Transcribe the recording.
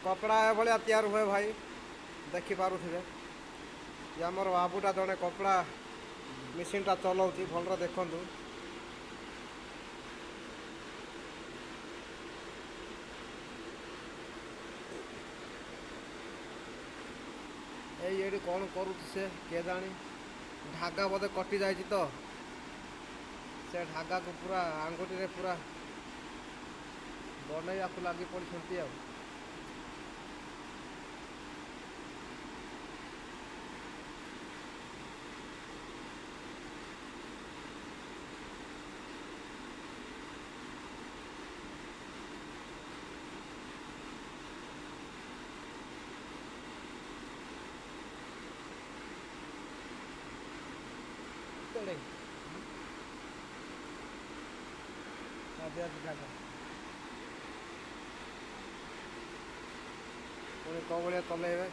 କପଡ଼ା ଏଭଳିଆ ତିଆରି ହୁଏ ଭାଇ, ଦେଖିପାରୁଥିବେ। ଇଏ ଆମର ବାବୁଟା ଜଣେ କପଡ଼ା ମେସିନ୍ଟା ଚଲାଉଛି, ଭଲରେ ଦେଖନ୍ତୁ। ଏଇ ଏଇଠି କ'ଣ କରୁଛି ସେ କେଜାଣି। ଧାଗା ବୋଧେ କଟି ଯାଇଛି ତ, ସେ ଧାଗାକୁ ପୁରା ଆଙ୍ଗୁଠିରେ ପୁରା ବନେଇବାକୁ ଲାଗି ପଡ଼ିଛନ୍ତି। ଆଉ ପୁଣି କେଉଁ ଭଳିଆ ଚଲେଇବେ।